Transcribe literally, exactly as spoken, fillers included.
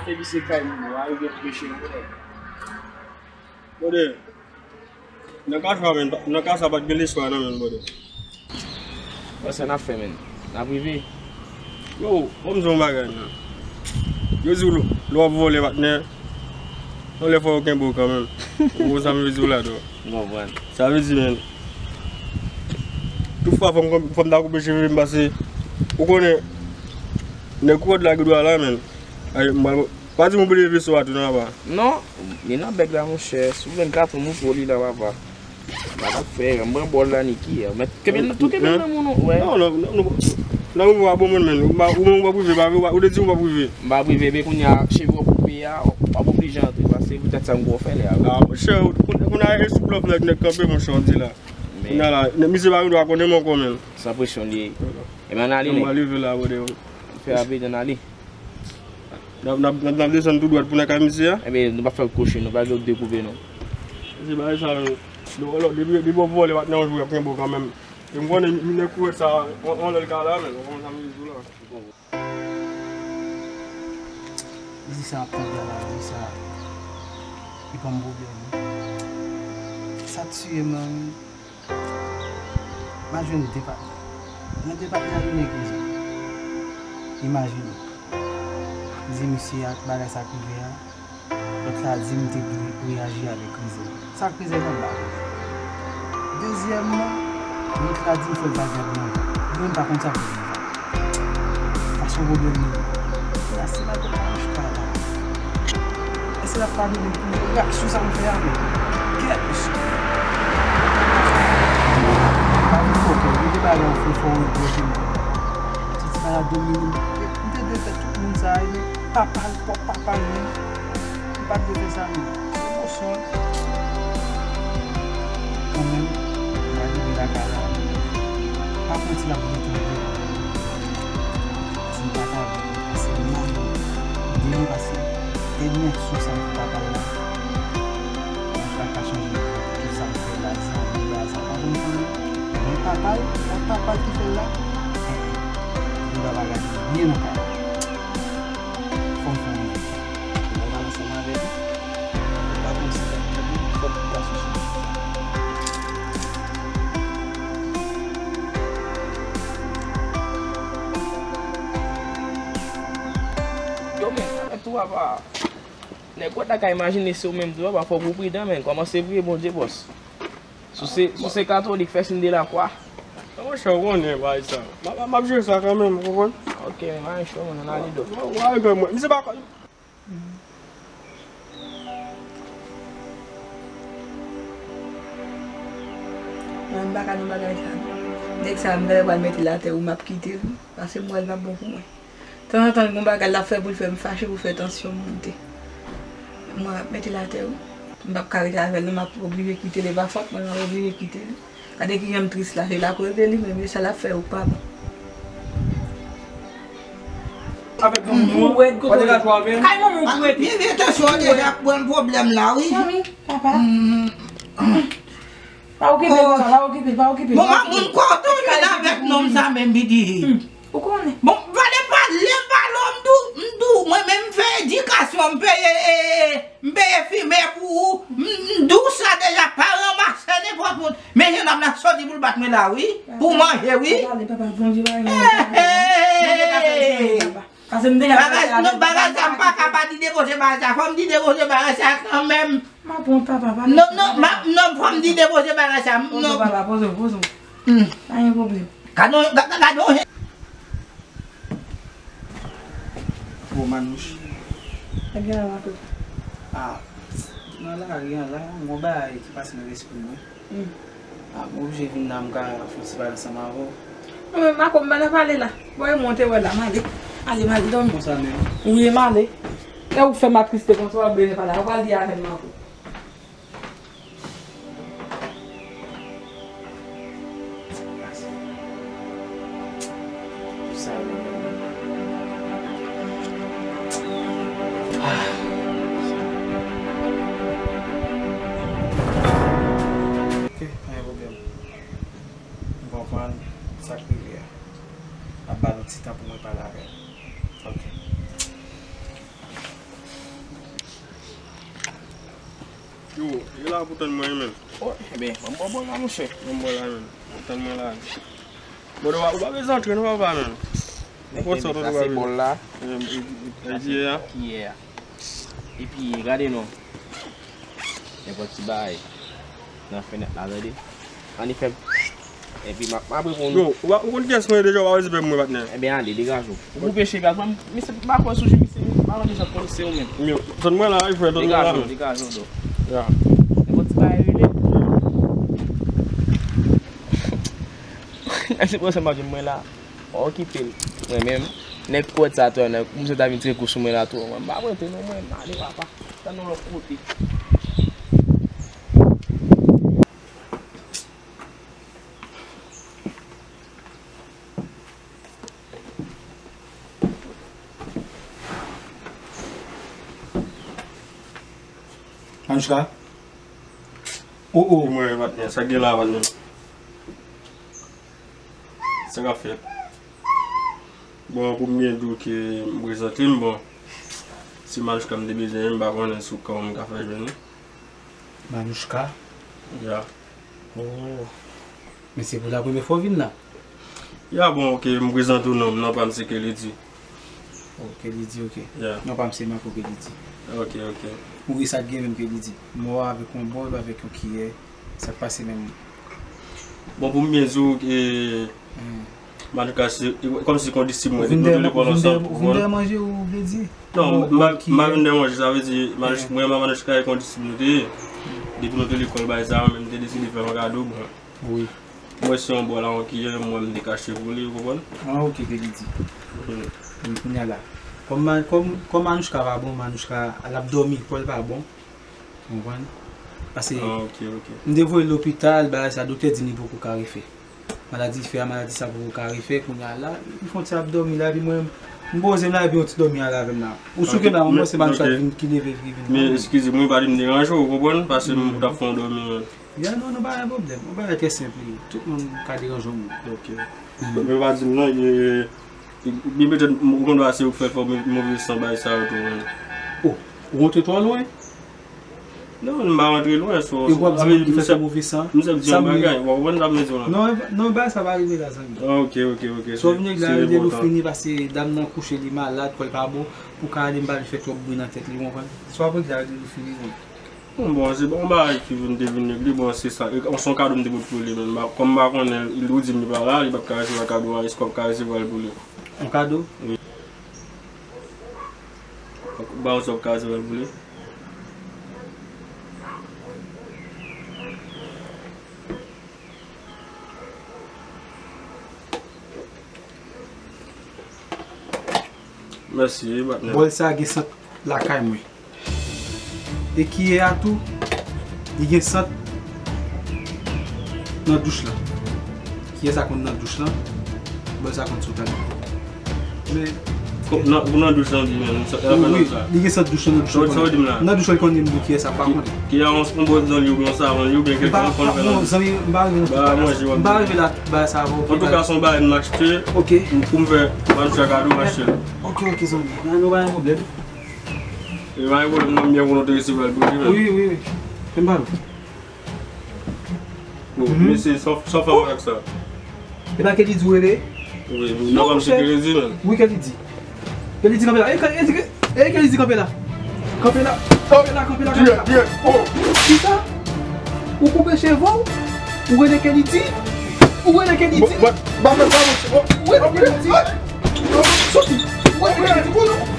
Epi se kay moun yo, a rive preche yo, brother. Brother, nan ka sa, men, nan ka sa pa t gen lespwa non, men, brother. Bon, sa n ap fè, men. N ap rive. Yo, ban m di w yon bagay, men. Yo di w lè w ap vòlè, patnè, yon lè fò yo kenbe w kanmenm. Ou konn sa m vle di w la, dò. M konprann. Sa vle di, men, tout fwa fò m, fò m ta koupe cheve m pase, ou konnen, nèg kòd la gen dwa la, men. Ay, m pral Pa di m ou bliye veso a tou nan apa. Non, li nan bèg la, monchè. Si w vle, m ka tou montre w li la, papa. M pa t ap fè, m pran bòl la, Niki. Men kenbe l, tou kenbe l nan men w, non, wè. Non, non, non, non, non, ou pa bon moun, men. Ou pa, ou menm ou pa prive, pa vre, ou pa, ou te di ou pa prive. M pa prive, men kounye a, cheve w koupe a, w ap oblije antre, paske se poutèt sa m gwo fè lè a. Ah, monchè, kounye a, e sou blòf nèg, nèg kanpe, monchè, w di la. Kounye a la, nèg misye pa gen dwa konnen m ankò, men. San presyon li ye. Ebyen, ann ale, nèg. Ann leve la, brother. Fè rapid, ann ale. N ap, n ap, n ap, n ap desann tou dwat pou n al kay misye a? Ebyen, nou pa fè l kwochi, nou pa vle dekoupe, non. Se bagay sa, nou, nou, depi, depi w ap vòlè, patnè, yon jou y ap kenbe w kanmenm. E m konnen minè kouvèt sa, yon, yon lè l ka la, men, ou konn sa m vle di w la. Mizik sa ap tande a la, mizik sa, li ban m pwoblèm, wi. Sa tiye m la, wi. M al jwenn de patnè. Nan de patnè a, youn egzanp. Imajine. M di misye ak bagay sa k rive a, lòt la di m te dwe reyaji avèk rezèv. Sa k rezèv an ba. Dezyèmman, lòt la di m fè l pa gen blan. Mwen m pa konn sa k rezèv la. Sa se yon pwoblèm li ye. Kounya si m al pran Ancheta la, èske l ap padone m pou reyaksyon sa m fè a menm? Kèt, mesye. Pa vin fòkè, gen de bagay ou fè fò w regrète l. Ti ti bagay domine m. M te dwe fè tout moun sa a, men papa l, pwòp papa l menm. M pa t dwe fè sa menm. Emosyon. Kanmenm, m rive lakay la. Pa pran ti lap retande. Si m pa ta vle, paske m mal, m deli paske dènye aksyon sa m fè papa l la. Mwen pa ka chanje tout sa m fè la, zanmi la, sa pa janm fè anyen. Men papa l, se papa l ki fè l la. Li pa bagay byen nan kay la. Fò m fè anyen. Mwen pale ansanm avè li. Mwen pa konn si sa k fè li, fòk li ta sou chans. Yo, men, avèk tou, papa. Nèg wòt la ka imajine se ou menm tou, papa, fòk ou pridan, men. Kòmanse priye Bondye, bòs. Si w se, si w se katolik, fè siy de lakwa. Monchè, ou konnen bagay sa. M ap, m ap jere sa kanmenm, ou konprann? Ok, men pa gen cho, men ann ale dò. Ou, ou, ou, ou, misye pa konn. Mwen, m pa ka nan bagay sa. Nèg sa, m genlè pral mete l atè, wi, m ap kite l, wi. Paske m wè l p ap bon pou mwen. Tanzantan, l gon bagay l ap fè pou l fè m fache, pou fè tansyon m monte. Mwen, m ap mete l atè, wi. M p ap ka rete avè l, non, m ap oblije kite l, e pa fòt mwen, m ap oblije kite l. Gade kijan m tris la, se l ap rele li menm, e sa l ap fè yo k pa bon. Avèk granmoun ou, ou te ka jwe avè l? Kay manman w pou rete. Vye, vye tansyon an deja ap pran pwoblèm la, wi. Manmi, papa. Pa okipe l, papa, pa okipe l, pa okipe l. Bon, pa moun kwa w toujou la avèk nonm sa menm, Bidi. Ou konnen. Bon, pale, pale, pale, m di w, m di w, mwen menm m fè edikasyon, m peye, e, e, m peye fimè pou ou, m, m di w sa deja, pa ranmase nenpòt moun. Men jennonm nan soti pou l bat mwen la, wi. Pou manje, wi. Pale, papa, Bondye pa renmen. Bondye pa fè l, papa. Paske m deja pale avè l. Bagay, non, bagay sa, m pa ka pa di depoze bagay sa. Fò m di depoze bagay sa kanmenm. M ap wont, papa, pale. Non, non, m ap, non, fò m di depoze bagay sa. Poze w, papa, poze w, poze w. Pa gen pwoblèm. Gade yon, ga-, ga-, gade yon. Bon, Manouch. Ebyen, Marco. Ah, nan lari an la, m gon bagay ki pase nan lespri mwen. Ah, m oblije vin la, m ka fè yon ti pale ansanm avè w. Mwen menm, Marco, m pa nan pale la. Bon, e mwen te wè la, m ale. Ale, m ale dòmi. Konsa menm? Wi, m ale. Lè ou fè m atriste konsa, w ap bezwen pale. Ou pral di avè m, Marco. Ok, pa gen pwoblèm. M konprann sa k rive a. M ap ba l yon ti tan pou mwen pale avè l. Ok. Li la pou tann mwen, menm. Oh, ebyen, ban m bò bòl la, monchè. Ban m bòl la, menm. Tann mwen la. Bon, ou pa, ou pa bezwen antre, non, papa, menm. Nenpòt sa, ou pa bezwen. Bòl la. Epi, e, e, kiyè a. Kiyè a. Epi, gade non. Nenpòt ti bagay. Nan fenèt la, tande. Ann fè m. Epi, m ap, m ap reponn. Yo, ou pa, ou konn kiyès mwen ye deja, ou pa bezwen pè mwen, patnè. Ebyen, ale, degaje w. Ou koupe cheve ak mwen, misye pa kwè sou je, misye pa wè deja kòm se ou menm. Yo, tann mwen la, wi, frè, tann mwen la, menm. Degaje w, degaje w, do. Ya. Nenpòt ti bagay rele. Èske w panse m ap jwenn mwen la? Pa okipe l. Mwen menm, nèg kòd sa tou, nèg, misye ta vin tire kou sou mwen la tou. Mwen, m pa prete non, mwen, m ale papa. Tann nou lòt kote. Manouchka? Oh, oh. Di mwen, patnè, sa k gen la, patnè? Sa k ap fèt? Bon, pou m byen di w ke m prezante m, bon, se Manouchka m te bezwen, m pa konnen sou kòman m ka fè jwenn li. Manouchka? Ya. Oh. Men se pou la premye fwa w vin la? Ya, bon, oke, m prezante w non, non pa m se Kelly D. Oh, Kelly D, oke. Ya. Non pa m se Marco Kelly D. Oke, oke. Ou wi sa k gen menm Kelly D. Mò avèk yon bòl, avèk yon kiyè. Sa k pase menm? Bon, pou m byen di w, e, hmm. Manouchka se, e, kòmsi kondisip mwen, nou te lekòl ansanm, ou konprann? Ou vin dèyè manje, ou vle di? Non, m pa vin dèyè manje, sa vle di, Manouchka, mwen, Manouchka e kondisip nou te ye. Depi nou te lekòl, bagay sa, mwen menm te deside fè yon kado, bon. Wi. Mwen se yon bòl a yon kiyè, mwen m te kache pou li, ou konprann? Ah, oke, Kelly D. Wi. Wi, kounye a la. Kòm, kòm, kòm Manouchka pa bon, Manouchka, l ap dòmi, kò l pa bon. Ou konprann? Paske m te voye l lopital, bagay sa, doktè di m li poko ka refè. Maladi fè a, maladi sa poko ka refè, kounye a la, li fè yon ti ap dòmi la, epi mwen, m poze m la, epi yon ti dòmi ale avè m la. Ou sou ke la, mwen se Manouchka ki vin, ki leve, ki vin. Men, eskize m, wi, pa di m deranje w, ou konprann? Paske m t ap fè yon dòmi. Ya, non, non, pa gen pwoblèm. Yon bagay trè senp li. Tout moun ka deranje yon moun. Ok. Men pa di m non, e, e, men petèt, ou konn pa se ou k fè fò move san bagay sa yo tou, wi. Oh, ou rantre twò lwen? Non, m pa rantre lwen, so, e w ap di moun ki fè fò move san? M sèl di yon bagay, w konprann sa m vle di w la? Non, non, bagay sa pa rive la, zanmi. Ah, ok, ok, ok. So, vin regle la, rele l ou fini, paske dam nan kouche, li malad, kò l pa bon, pou ka ale m pa vin fè twòp bri nan tèt li, w konprann? So, ap regle la, rele l ou fini, wi. Bon, bon, se bon bagay ki vin te vin regle, bon, se sa. E, se yon kado m te pote pou li, men m pa, kòm m pa konnen, ou di m li pa la, li p ap ka resevwa kado a, èske w ap ka resevwa l pou li? Yon kado? Wi. Ba w sa w ap ka resevwa l pou li. Mèsi, patnè. Bòl sa gen sant lakay mwen. E kiyè a tou, li gen sant nan douch lan. Kiyè sa konn nan douch lan, bòl sa konn sot ale. Men, kòm nan, ou nan douch lan, di men, sa, wi, wi, li gen sant douch lan, nan douch lan. Sa w di m la? Nan douch lan, li konn gen bouki, sa pa konn. Ki a yon, yon bòl nan li, oubyen yon savon li, oubyen kèlke yon konn fè nan douch. Zanmi, m pa rive nan tout bagay sa. M pa rive la, tout bagay sa, ok. Antouka, se yon bagay m achte. Ok. Pou m fè Manouchka kado, m achte l. Ok, ok, zanmi. Nan, nou pa gen pwoblèm. E pa gen pwoblèm, non, m byen kontan w te resevwa l pou li menm. Wi, wi, wi. Men m pa nou. Bon, mesye, sa, sa w fè avèk sa? E pa Kelly D ou rele? Wi, non, non, pa m se Kelly D, menm. Wi, Kelly D. Kelly D kanpe la. E, Ke-, e, Ke-, e, Kelly D kanpe la. Kanpe la. Kanpe la, kanpe la, kanpe la. Kisa? Ou koupe cheve w? Ou rele Kelly D? Ou rele Kelly D? Ou rele Kelly D? Soti. Ou rele Kelly D pou nou?